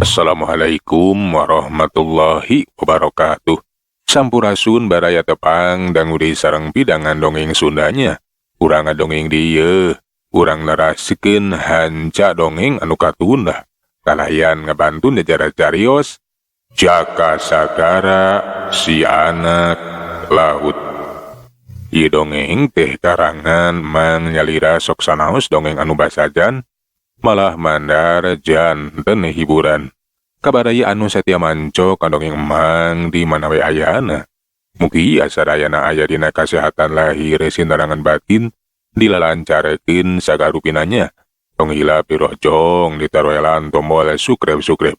Assalamualaikum warahmatullahi wabarakatuh. Sampurasun baraya tepang dangudi sareng pidangan dongeng Sundanya. Urang ngadongeng dieu, urang narasikeun hanca dongeng anu katunda. Kalayan ngabantu nyacara carios Jaka Sagara si anak laut. Ieu dongeng teh karangan Mang Nyalira sok sanaos dongeng anu basajan malah mandar janten hiburan. Kabaraya anu satia manco ka dongeng Emang di mana we ayana. Mugi sadayana aya dina kasehatan lahir sinarangan batin dilalancarkeun sagarupinanya. Tong hilap dirojong ditaroelan tombol subscribe.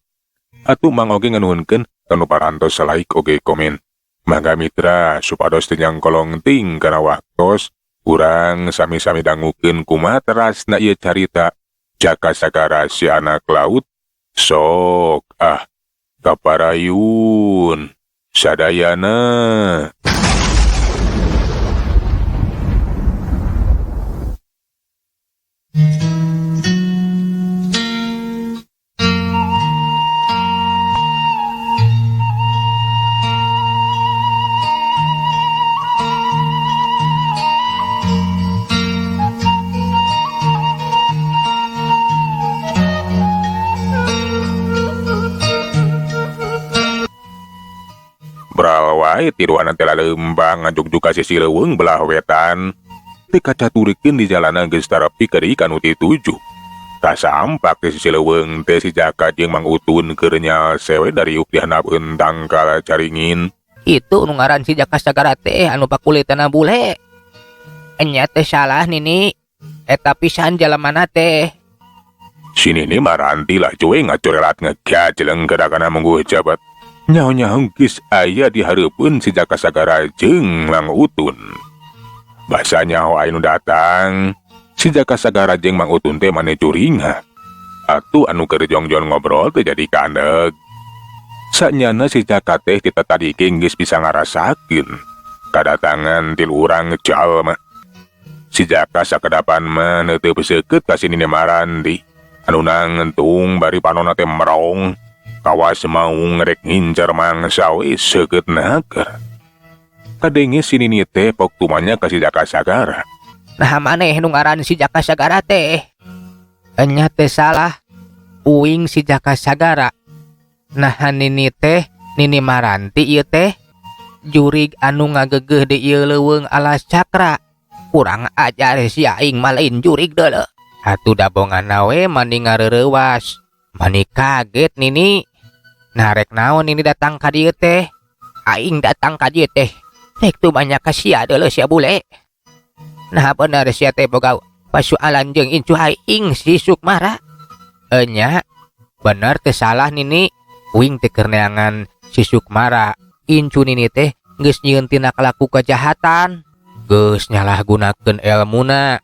Atuh Mang oge nganuhunkeun kanu parantos like oge komen. Mangga mitra supados teu nyangkolong ting kana waktos urang sami-sami dangukeun kumaha terasna ieu carita Jaka Sagara si anak laut. Sok ah kaparayun sadayana. Bral wae tiruan teh laleumbang ngajugjug ka sisi leuweung belah wetan. Teu kacaturikeun di jalanan geus tarepi ka deui ka nu titujuh. Kasampak di sisi leuweung teh si Jaka jeung Mang Utun keur nyalse we dariuk di handapeun tangkal caringin. Itu nu ngaran si Jaka Sagara teh anu pakulitana bule. Enya teh salah nini, eta pisan jalamana teh. Si nini maranti lah cuy ngacorelat ngegajleng kana mungguh jabat. Nyaho-nyaho geus aya di hareupeun si Jaka Sagara jeung Mang Utun. Basa nyaho aya nu datang, si Jaka Sagara jeung Mang Utun teh mane curingah. Atuh anu keur jongjon ngobrol teh jadi kandeg. Sanyana si Jaka teh ti tadi geus bisa ngarasakeun kadatangan tilu urang jalma. Si Jaka sakedapan mah neuteup seukeut ka si Nini Marandi. Anu nangtung bari panonna teh merong. Kawas mau ngerek ngincar mangsa we seukeut naker. Kadenge si Nini teh pok tumanya ka si Jaka Sagara. Nah maneh nu ngaran si Jaka Sagara teh? Enya teh salah. Uing si Jaka Sagara. Nah Nini teh Nini Maranti ieu teh jurig anu ngagegeuh di ieu leuweung alas cakra. Kurang ajar si aing mah lain jurig deuleu. Atuh dabonganna we mani ngareureuwas. Mani kaget Nini. Nah rek naon Nini datang ka dieu teh? Aing datang ka dieu teh. Rek tumanya ka sia deuleu sia bule. Nah bener sia teh boga pasualan jeung incu aing si Sukmara. Enya bener teh salah Nini. Uing teh keur neangan si Sukmara. Incu Nini teh geus nyieun tina kalaku kejahatan. Geus nyalahgunakeun elmuna.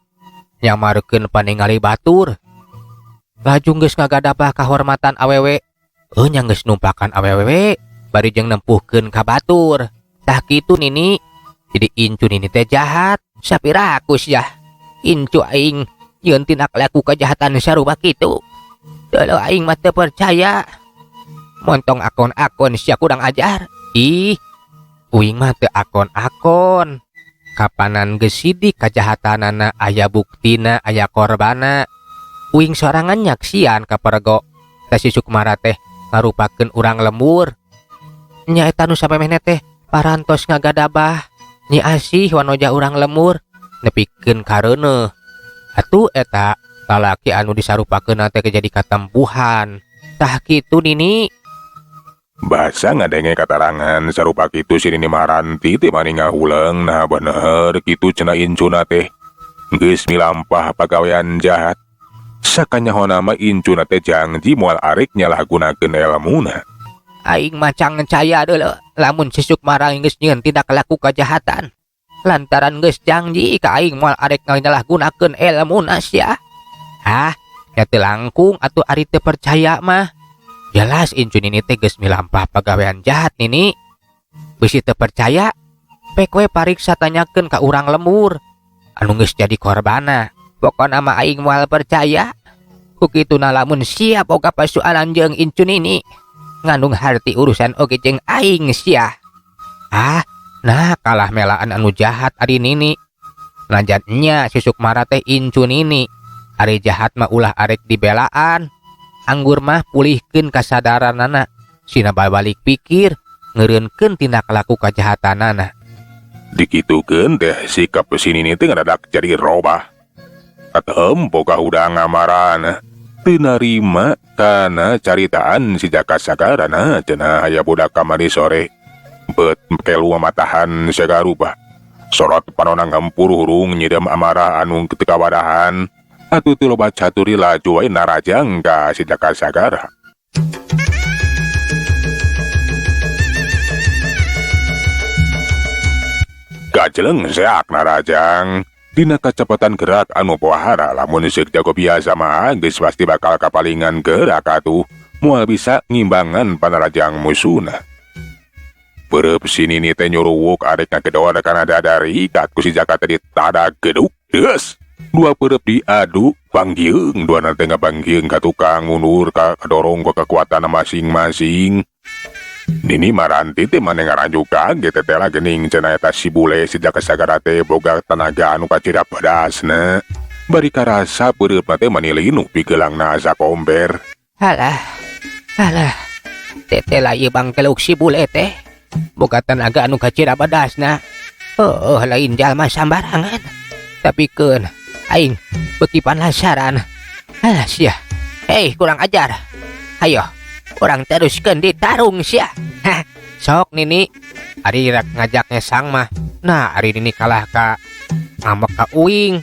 Nyamarkeun paningali batur. Laju geus ngagadapah kahormatan awewe. Nya geus numpakan awewe bari jeung nempuhkeun ka batur. Tah kitu Nini. Jadi incu Nini teh jahat. Sapirakus yah. Incu aing nyieun tina kalaku kejahatan sarupa kitu. Deuleu aing mah teu percaya. Montong akon-akon sia kurang ajar. Ih, uing mah teu akon-akon. Kapanan geus sidik kajahatanana aya buktina aya korbana. Uing sorangan nyaksian kapergo. Teh si Sukmara teh ngarupakeun urang lembur. Nya eta nu samemehna teh parantos ngagadabah. Nyi Asih wanoja urang lembur nepikeun kareuneuh. Atuh eta lalaki anu disarupakeun teh jadi katempuhan. Tah kitu Nini. Basa ngadenge katarangan sarupa kitu si Nini Maranti teh mani ngahuleng. Nah bener kitu cenah incuna teh. Geus milampah pagawean jahat. Sakanyahona mah incuna teh jangji moal arek nyalahgunakeun elmuna. Aing mah can caya deuleu lamun si Sukmara geus nyieun tindak laku kajahatan. Lantaran geus jangji ka aing moal arek nyalahgunakeun elmuna sia. Hah, nya teu langkung atuh ari teu percaya mah. Jelas incu Nini teh geus milampah pagawean jahat Nini. Bisi teu percaya, pek we pariksa tanyakeun ka urang lembur anu geus jadi korbana. Pokona mah aing moal percaya. Ku kituna lamun sia boga pasualan jeung incu nini ngandung harti urusan oge jeung aing sia. Ah, nah kalah melaan anu jahat ari nini. Najan nya si Sukmara teh incu nini. Ari jahat mah ulah arek dibelaan. Anggur mah pulihkeun kasadaranana. Sina balik pikir ngeureunkeun tindak laku kajahatanana. Dikitukeun teh sikap si nini teh ngadadak jadi robah. Katempo kahudang ngamarana. Teu narima kana caritaan si Jaka Sagara na cenah aya budak kamari sore. Bet kelu matahan sagarupa. Sorot panona ngempur hurung nyidam amarah anu teu kawadahan. Atuh teu loba caturi laju wae narajang ka si Jaka Sagara. Gajeleng seak narajang. Dina kecepatan gerak anu pohara lamun seuk jago biasa mah geus pasti bakal kapalingan gerak atuh. Moal bisa ngimbangan panarajang musuna. Perep si nini teh nyuruwuk arek ngagedor kana dadarikat ku si Jaka teh ditadak geduk deus. Dua perep diadu banggieung dua teh ngabangieung ka tukang mundur ka kadorong ku kekuatan masing-masing. Nini Maranti teh maneh ngaranjuk kaget teh lah geuning cenah eta si bule si Jaka Sagara teh boga tenaga anu kacida pedasna. Bari karasa peureupna teh mani linu pigeulangna asa komber. Alah, alah. Teteh lah ieu bangkeluk si bule teh. Boga tenaga anu kacida pedasna. Heuh, lain jalma sambarangan. Tapi keun aing beuki panasaran. Alah sia. Hei, kurang ajar. Hayo, urang teruskeun ditarung sia. Hah, sok nini. Ari rek ngajak ngesang mah. Nah, ari nini kalah ka ngambek ka uing.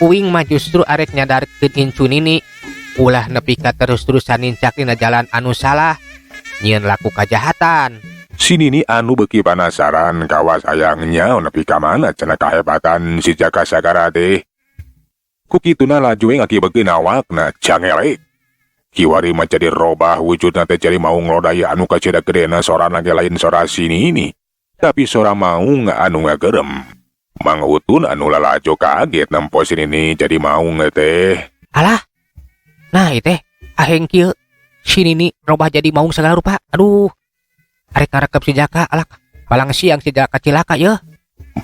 Uing mah justru arek nyadarkeun incu nini. Ulah nepi ka terus-terusan nincak dina jalan anu salah. Nyieun laku kajahatan. Si nini anu beuki panasaran kawas hayangnya nepi ka mana cenah kahebatan si Jaka Sagara teh. Ku kituna laju we ngakibekeun awakna cangelek. Kiwari mah jadi robah wujudna teh jadi maung lodaya anu kacida gedena sorana ge lain sora si nini. Tapi sora maung anu ngagerem. Mang Utun anu lalajo kaget nempo si nini jadi maung teh. Alah. Nah ieu teh aheng kieu. Si nini robah jadi maung segala rupa. Aduh. Arek ngarekep si Jaka alak. Palang siang si Jaka cilaka yeuh.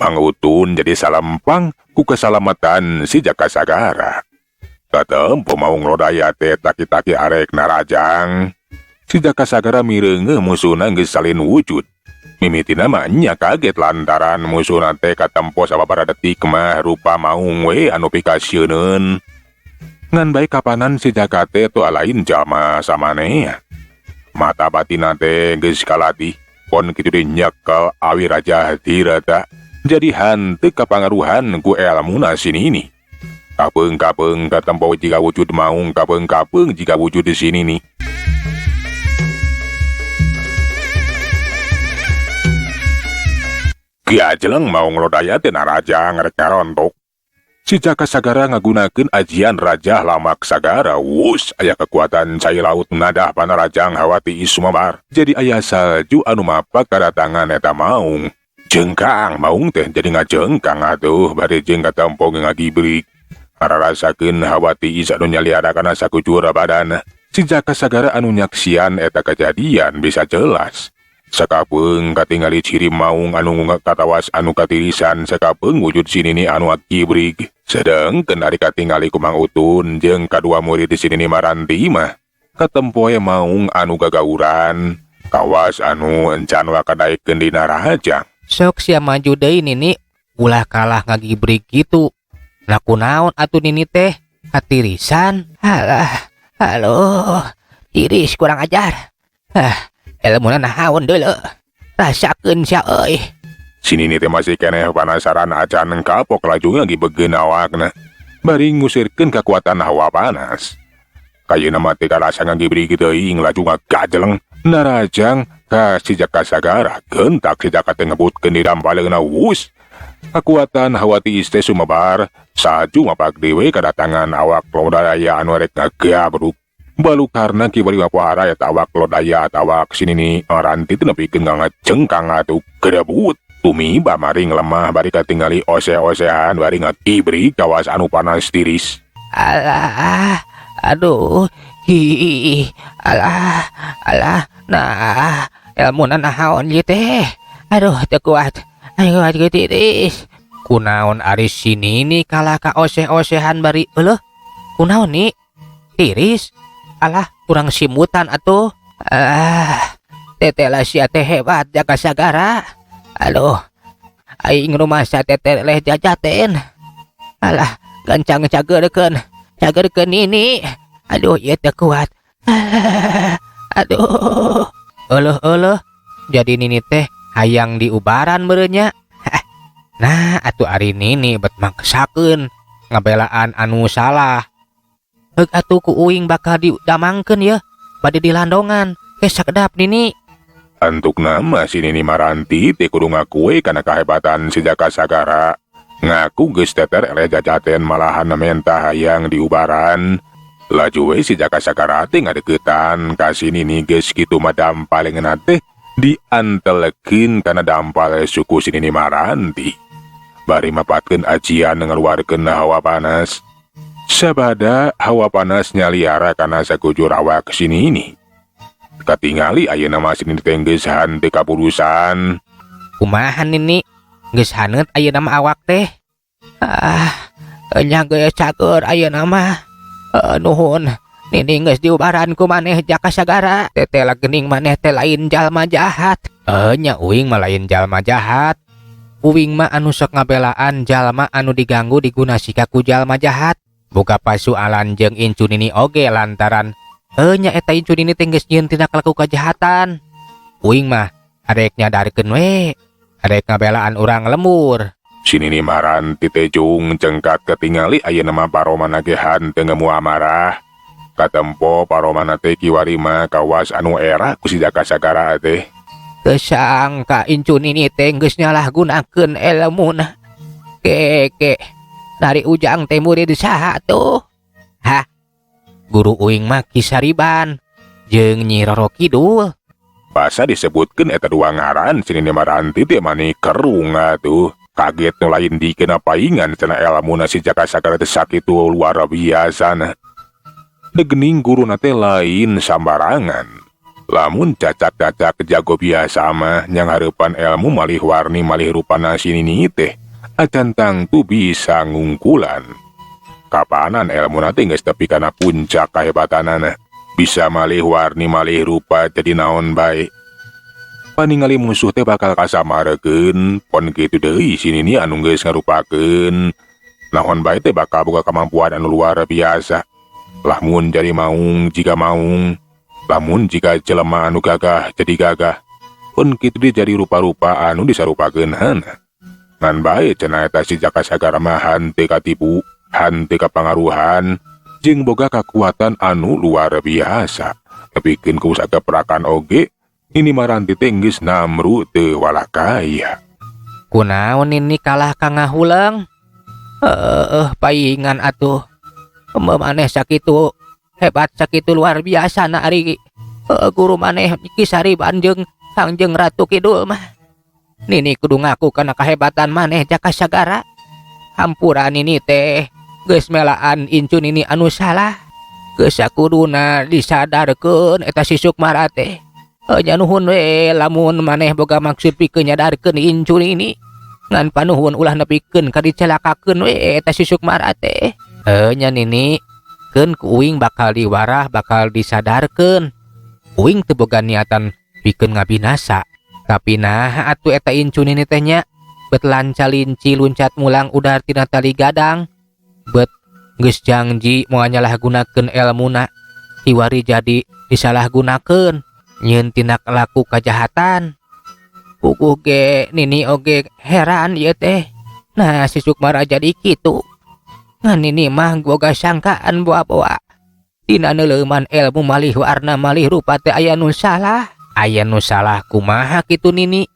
Mang Utun jadi salempang ku kesalamatan si Jaka Sagara. Katempo maung lodaya teh taki-taki arek narajang. Si Jaka Sagara mireungeuh musuhna geus salin wujud. Mimitina mah nya kaget lantaran musuhna teh katempo sababaraha detik mah rupa maung we anu pikasieuneun. Ngan bae kapanan si Jaka teh tu lain jalma samanea. Mata batina teh geus kalatih, pon kitu deui nyekel awi Raja Dirata. Jadi hanteu kapangaruhan ku elmuna si nini. Kapeung-kapeung katempo jika wujud maung, kapeung-kapeung jika wujud di sini nih. Gajeleng maung lodaya teh narajang rek ngarontok. Si Jaka Sagara ngagunakeun ajian Raja Lamak Sagara. Wus, aya kekuatan cai laut nadah panarajang hawati sumabar. Jadi aya salju anu mapak kadatangan eta maung. Jengkang maung teh jadi ngajengkang atuh bari jeung katempo ngagibrik. Ngararasakeun hawa tiis anu nyaliara kana sakucur badan. Si Jaka Sagara anu nyaksian eta kejadian bisa jelas. Sakapeung katingali ciri maung anu katawas anu katirisan sakapeung wujud si nini anu akibrik. Sedengkeun ari katingali ku Mang Utun jeung kadua murid di si nini Maranti mah katempo we maung anu gagauran kawas anu encan wakadaekeun dina rajang. Sok sia maju deui nini ulah kalah ngagibrik kitu. Nah kunaon atuh nini teh katirisan. Alah, halo, tiris kurang ajar. Ah, elmuna nahaon deuleu. Rasakeun sia euy. Si nini teh masih keneh panasaran acan kapok laju ngagibegeun awakna. Bari ngusirkeun kakuatan hawa panas. Kayeuna mah teh karasa ngagibrig teuing laju ngagajeleng. Narajang ka si Jaka Sagara gentak si Jaka teh ngebutkeun di dampaleuna wus. Kekuatan hawa tiis teh sumebar, salju mapak dewe kadatangan awak lodaya anu rek ngagabruk. Balukarna kiwari wapuara eta awak lodaya atawak si nini Maranti teh nepikeun ngajengkang atuh gerebut. Tumiba maring lemah bari katingali ose-osean bari ngagibrik kawas anu panas tiris. Alah, Aduh, hi, alah, alah, nah, elmuna nahaon ieu teh? Aduh, teu kuat. Aing kuat tiris. Kunaon ari si Nini kalah ka oseh-osehan bari euleuh? Kunaon ni? Tiris? Alah, kurang simutan atuh. Ah, teteh sia teh hebat Jaka Sagara. Aduh, aing rumasa teteh leh jajaten. Alah, gancang cageurkeun, cageurkeun Nini. Aduh, ieu teu kuat. Ah, aduh. Euleuh euleuh. Jadi Nini teh hayang diubaran meureun nya. Nah, atuh ari Nini bet maksakeun ngabelaan anu salah. Heuk atuh ku uing bakal didamangkeun yeuh, bade dilandongan. Ke sakedap Nini. Antukna mah si Nini Maranti teh kudu ngaku we kana kahebatan si Jaka Sagara. Ngaku geus teter eleh jajaten malahan menta hayang diubaran. Laju we si Jaka Sagara teh ngadeuketan ka si Nini geus kitu mah dampal leungeunna teh diantelekeun kana dampal suku si Nini Maranti. Bari mapatkeun ajian ngaluarkeun hawa panas. Sabada hawa panas nyaliara kana sakujur awak si Nini. Katingali ayeuna mah si Nini teh geus henteu kapurusan. Kumaha Nini? Geus haneut ayeuna mah awak teh. Ah, nya geus cager ayeuna mah. Nuhun. Nini geus diubaran ku maneh Jaka Sagara. Teteh geuning maneh teh lain jalma jahat. Nya uing mah lain jalma jahat. Uing mah anu sok ngabelaan jalma anu diganggu digunasika ku jalma jahat. Boga pasualan jeung incu Nini oge lantaran nya eta incu Nini teh geus nyieun tina kalaku kajahatan. Uing mah arek nyadarkeun we, arek ngabelaan urang lembur. Si Nini Maranti teh jung cengkat ketingali ayeuna mah paromana ge henteu ngemu amarah. Katempo paromana teh kiwari mah kawas anu era ku si Jaka Sagara teh. Teu sangka incu Nini teh geus nyalahgunakeun elmuna. Keke, dari ujang teh murid saha tuh? Hah? Guru uing mah Ki Sariban jeung Nyi Roro Kidul. Basa disebutkeun eta dua ngaran si Nini Maranti teh mani kerung atuh. Kaget nu lain dikeuna paingan cenah elmuna si Jaka Sagara teh sakitu luar biasana. Degening guruna teh lain sambarangan. Lamun cacak-cacak jago biasa mah nyang hareupan elmu malih warni malih rupana si Nini teh acan tangtu bisa ngungkulan. Kapanan elmuna teh geus tepi kana puncak kahebatanana. Bisa malih warni malih rupa jadi naon bae. Paningali musuh teh bakal kasamarekeun, pon kitu deui si Nini anu geus ngarupakeun. Naon bae teh bakal boga kemampuan anu luar biasa. Lamun jadi maung jika maung, lamun jika jelema anu gagah jadi gagah. Pon kitu deui jadi rupa-rupa anu disarupakeun hana. Ngan bae cenah eta si Jaka Sagara mah henteu katipu, henteu kapangaruhan, jeung boga kakuatan anu luar biasa. Nepikeun ku perakan oge, Nini Maranti teh geus namru teu walakaya. Kunaon Nini kalah ka ngahuleng? Heeh, paingan atuh. Maneh sakitu hebat sakitu luar biasa na ari guru maneh Ki Sariban jeung Kangjeng Ratu Kidul mah. Nini kudu ngaku kana kahebatan maneh Jaka Sagara. Hampura Nini teh geus melaan incu Nini anu salah. Geus sakuduna disadarkeun eta si Sukmara teh. Nya nuhun we lamun maneh boga maksud pikeun nyadarkeun incu Nini. Ngan panuhun ulah nepikeun ka dicelakakeun we eta si Sukmara teh. Nya Nini, keun ku uing bakal diwarah bakal disadarkeun. Uing teu boga niatan pikeun ngabinasa. Tapi nah atuh eta incu Nini teh nya bet lanca linci luncat mulang udar tina tali gadang. Bet geus janji moal nyalahgunakeun elmuna kiwari jadi disalahgunakeun nyieun tina laku kajahatan. Puguh ge Nini oge heran ieu teh. Nah si Sukmara jadi kitu. Ngan Nini mah boga sangkaan boa-boa. Dina neuleuman ilmu malih warna malih rupa teh aya nu salah. Aya nu salah kumaha kitu Nini?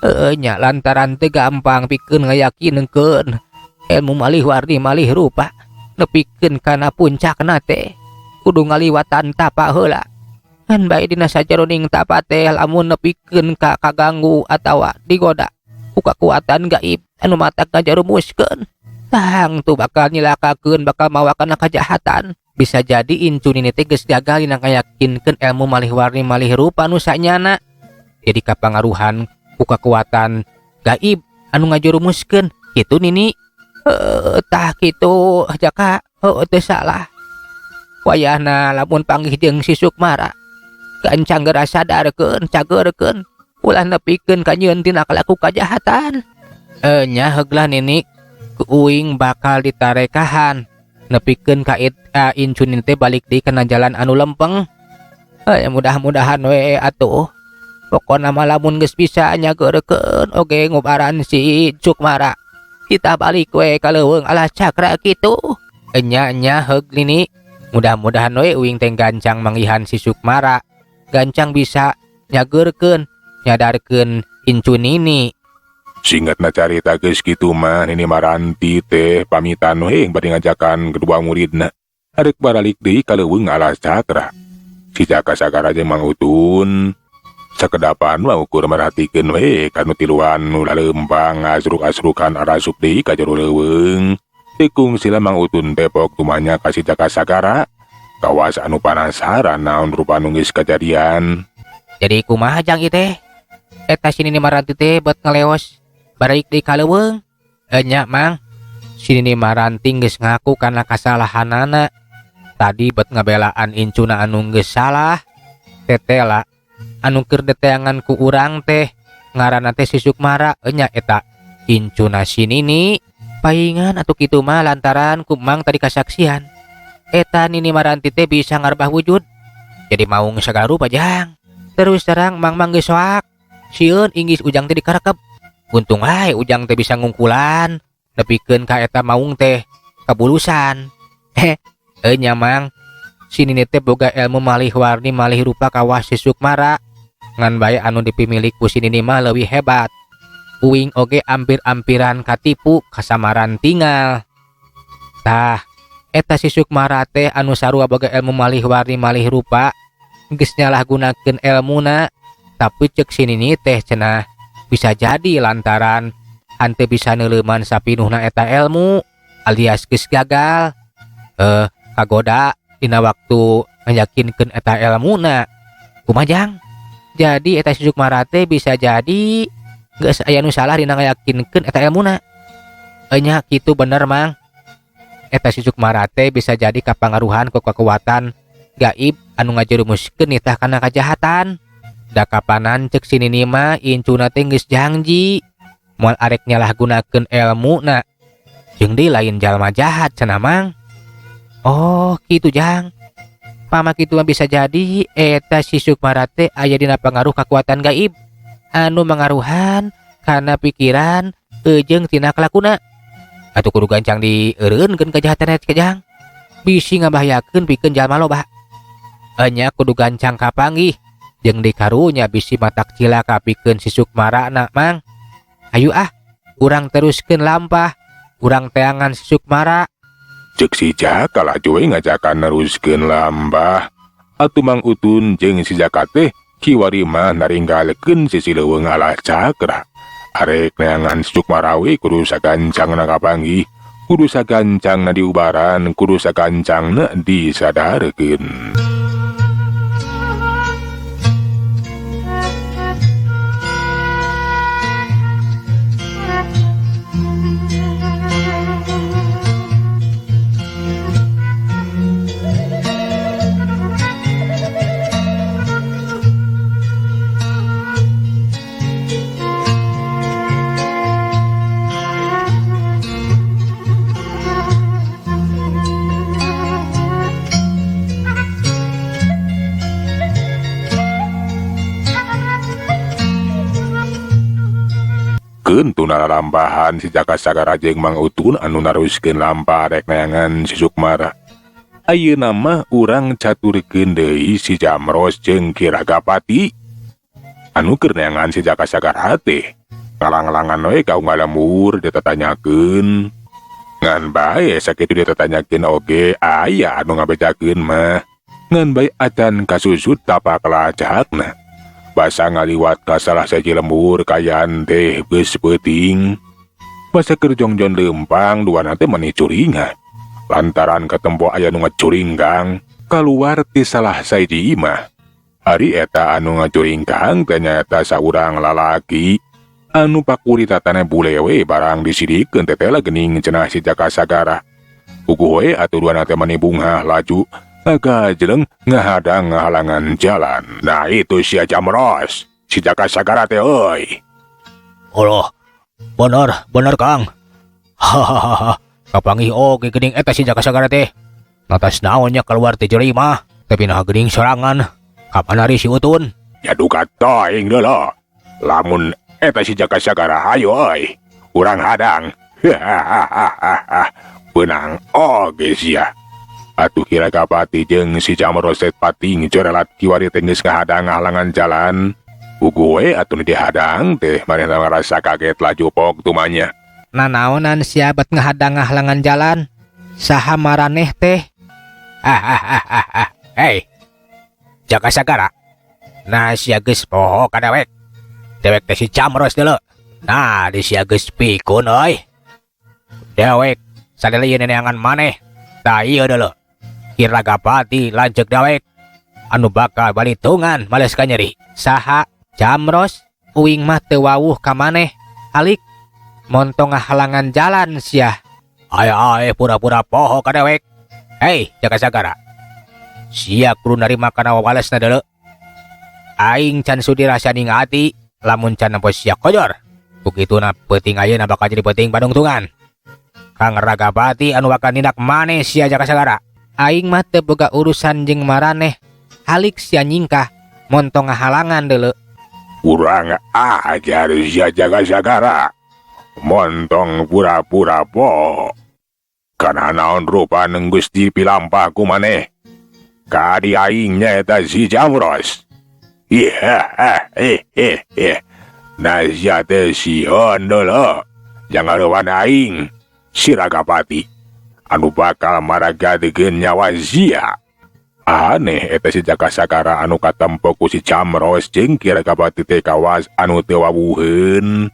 Heueuh nya lantaran teu gampang pikeun ngayakinkeun ilmu malih warni malih rupa nepikeun kana puncakna teh kudu ngaliwatan tapa heula. Ngan bae dina sajaroning tapa teh lamun nepikeun ka kaganggu atawa digoda ku kakuatan gaib anu matak ngajarumuskeun. Tangtu bakal nyilakakeun bakal mawa kana kajahatan. Bisa jadi incu nini teh geus gagal dina ngayakinkeun ilmu malih warni malih rupa nu sanyana. Jadi kapangaruhan ku kakuatan gaib anu ngajurumuskeun kitu nini. Heuh tah kitu Jaka, heuh teu salah. Wayahna lamun panggih jeung si Sukmara gancang geura sadarkeun cageurkeun ulah nepikeun ka nyieun tina kalaku kajahatan. Nya heuglah nini, ku uing bakal ditarekahan nepikeun ka incu nini teh balik deui kana jalan anu lempeng. Mudah-mudahan we atuh. Pokona mah lamun geus bisa nyageurkeun oge ngubaran si Sukmara. Kita balik we ka leuweung Alas Cakra kitu. Nya nya heug nini. Mudah-mudahan we uing teh gancang manggihan si Sukmara. Gancang bisa nyageurkeun, nyadarkeun incu nini. Singkatna carita geus kitu mah Nini Maranti teh pamitan we bari ngajakan kedua muridna. Arek baralik deui ka leuweung Alas Cakra. Si Jaka Sagara jeung Mang Utun sakedapan mah ukur merhatikeun we kanu tiluan nu laleumpang ngasruk-asrukan arasup deui ka jero leuweung. Teu kungsila Mang Utun teh pok tumanya ka si Jaka Sagara. Kawas anu panasaran naon rupa nu geus kajadian. Jadi kumaha jang ieu teh? Eta si Nini Maranti teh bet ngaleos baraik deui ka leuweung. Nya Mang, si Nini Maranti geus ngaku kana kasalahanana. Tadi bet ngabelaan incuna anu geus salah. Tetela anu keur deteangan ku urang teh ngaranna teh si Sukmara. Nya eta incuna si Nini. Paingan atuh kitu mah lantaran ku Mang tadi kasaksian. Eta Nini Maranti teh bisa ngarbah wujud. Jadi maung sagala rupa jang. Terus terang Mang Mang geus soak. Sieun inggis ujang teh dikarekep. Untung wae ujang teh bisa ngungkulan nepikeun ka eta maung teh kabulusan. Nya Mang, si Nini teh boga ilmu malih warni malih rupa kawas si Sukmara. Ngan bae anu dipimilik ku si Nini mah leuwih hebat. Uing oge ampir-ampiran katipu kasamaran tinggal. Tah, eta si Sukmara teh anu sarua boga ilmu malih warni malih rupa geus nyalahgunakeun elmuna. Tapi ceuk si Nini teh cenah bisa jadi lantaran hanteu bisa neuleuman sapinuhna eta elmu alias geus gagal. Kagoda dina waktu ngayakinkeun eta elmuna. Kumaha jang? Jadi eta si Sukmara teh bisa jadi geus aya nu salah dina ngayakinkeun eta elmuna. Nya kitu bener Mang. Eta si Sukmara teh bisa jadi kapangaruhan ku kekuatan gaib anu ngajerumuskeun nitah kana kajahatan. Da kapanan ceuk si Nini mah incuna teh geus janji moal arek nyalahgunakeun elmuna. Jeung deui lain jalma jahat cenah Mang. Oh kitu jang. Pama kitu mah bisa jadi eta si Sukmara teh aya dina pangaruh kakuatan gaib anu mangaruhan kana pikiran jeung tina kalakuna. Atuh kudu gancang dieureunkeun kajahatan eta jang. Bisi ngabahayakeun pikeun jalma loba. Nya kudu gancang kapanggih jeung dikarunya bisi matak cilaka pikeun si Sukmara na Mang. Hayu ah, urang teruskeun lampah, urang teangan si Sukmara. Ceuk si Jaka laju we ngajakan neruskeun lampah. Atuh Mang Utun jeung si Jaka teh kiwari mah naringgalkeun sisi leuweung Alas Cakra. Arek neangan si Sukmara we kudu sagancangna kapanggih, kudu sagancangna diubaran, kudu sagancangna disadarkeun. Tuna lampahan si Jaka Sagara jeung Mang Utun anu naruskeun lampah rek neangan si Sukmara. Ayeuna mah urang caturkeun deui si Jamros jeung Ki Ragapati. Anu keur neangan si Jaka Sagara teh ngalang-langan we ka unggal lembur ditatanyakeun. Ngan bae sakitu ditatanyakeun oge aya anu ngabejakeun mah. Ngan bae acan kasusut tapak lacakna. Basa ngaliwat ka salah sahiji lembur kayan teh geus peuting. Basa keur jongjon leumpang duana teh meni curinga. Lantaran katempo aya nu ngacuringkang kaluar ti salah sahiji imah. Ari eta anu ngacuringkang teh nyaeta saurang lalaki anu pakuritatana bule we barang disidikeun tetela geuning cenah si Jaka Sagara. Puguh we atuh duana teh meni bungah laju ngagajleng ngahadang ngahalangan jalan. Nah itu sia Jamros, si Jaka Sagara teh euy. Allah, bener, bener Kang. Hahaha, kapanggih oge geuning eta si Jaka Sagara teh. Natas naonnya keluar ti jero imah, tapi nah geuning sorangan. Kapan ari si Utun? Ya duka teuing deuleu. Lamun eta si Jaka Sagara hayo euy. Urang hadang. Hahaha. Beunang oge sia. Atuh Ki Ragapati jeung si Jamros teh pating corelat kiwari teh geus ngahadang ngahalangan jalan. Puguh we atuh nu dihadang teh manehna ngarasa kaget laju pok tumanya. Nanaonan sia bet ngahadang ngahalangan jalan? Saha maraneh teh? Hahaha. Hei. Jaka Sagara. Nah sia geus poho ka dewek. Dewek teh si Jamros deuleu. Nah di sia geus pikun euy. Dewek sadele ieu neneangan maneh. Tah ieu deuleu. Ki Ragapati lanceuk dewek anu bakal balitungan males ka nyeri. Saha? Jamros? Uing mah teu wawuh ka maneh. Alik montong ngahalangan jalan sia. Aya ae pura-pura poho ka dewek. Hei, Jaka Sagara. Sia kudu narima kana wawalesna deuleu. Aing can sudi rasa ati lamun can nempo sia kojor. Kukituna peuting ayeuna bakal jadi peuting padungtungan. Kang Ragapati anu bakal nindak maneh sia Jaka Sagara. Aing mah teu boga urusan jeung maraneh. Halik sia nyingkah montong ngahalangan deuleu. Kurang ajar sia Jaka Sagara. Montong pura-pura po. Kana naon rupa geus dipilampah ku maneh. Kadi aing nyaeta si Jamros. Iya, eh eh eh. Nah sia teh sieun deuleu. Jangan aing si Ragapati anu bakal maragadkeun nyawa sia. Aneh eta si Jaka Sagara anu katempo ku si Jamros jeung Ki Ragapati teh kawas anu teu wawuheun.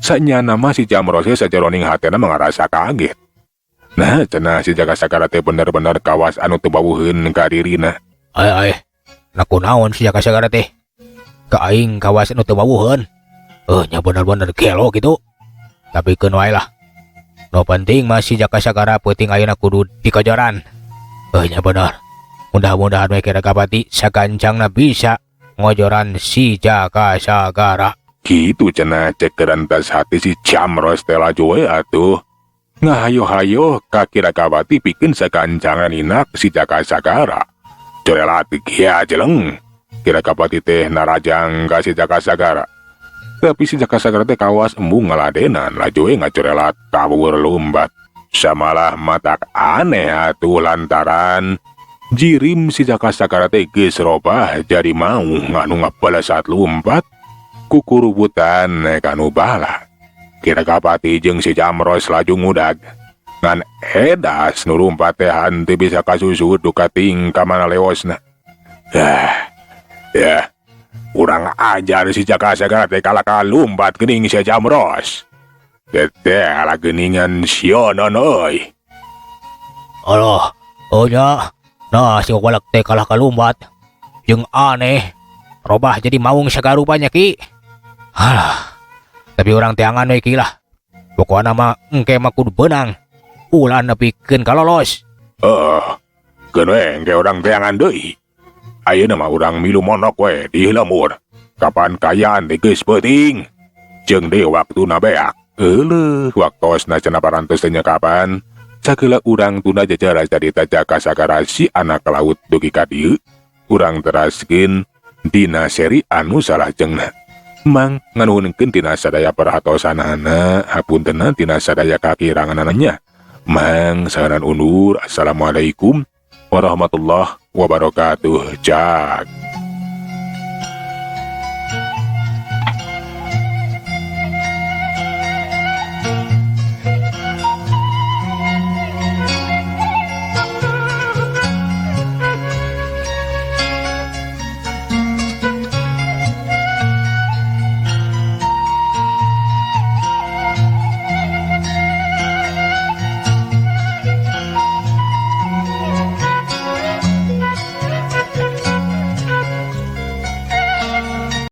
Sanyana mah si Jamros teh sajeroning hatena ngarasa kaget. Nah cenah si Jaka Sagara teh bener-bener kawas anu teu wawuheun ka dirina. Ay ay, nah kunaon si Jaka Sagara teh? Ka aing kawas anu teu wawuheun. Nya bener-bener gelo gitu. Tapi keun wae lah. Nu penting mah si Jaka Sagara peuting ayeuna kudu dikojoran. Nya bener. Mudah-mudahan we Ki Ragapati sagancangna bisa ngojoran si Jaka Sagara. Gitu cenah cek kerentas hati si Jamros teh laju we atuh. Ngahayo-hayo ka Ki Ragapati pikeun sagancangan inak si Jaka Sagara. Corelat kia jeleng. Ki Ragapati teh narajang ka si Jaka Sagara. Tapi si Jaka Sagara teh kawas embung ngaladenan laju we ngacorelat kabur lumbat. Samalah matak aneh atuh lantaran jirim si Jaka Sagara teh geus robah jadi mau anu ngabalesat lumpat kukurubutan kanu bala. Ki Ragapati jeung si Jamros laju ngudag. Ngan edas nu lumpat teh henteu bisa kasusut duka tingkah mana lewosna. Ah, ya, urang ajar si Jaka Sagara teh kalah lumpat geuning si Jamros. Teteh lah geuningan sionon euy. Alah, oh nya. Nah, si walak teh kalah kalumbat. Jeung aneh, robah jadi maung sagarupanya ki. Alah, tapi urang teangan we ki lah. Pokokna mah engke mah kudu beunang. Ulah nepikeun kalolos. Eh, keun we engke urang teangan deui. Ayeuna mah urang milu monok we di lembur. Kapan kayaan teh geus peuting. Jeung deui waktuna beak. Euleuh, waktosna cenah parantos teh nya kapan. Sakeula urang tunda jajara carita Jaka Sagara si anak laut dugi ka dieu. Urang teraskeun dina seri anu salajengna. Mang nganuhunkeun tina sadaya perhatosanana, hapuntenna tina sadaya kakiranganana nya. Mang sahanan undur. Assalamualaikum warahmatullahi wabarakatuh. Cak.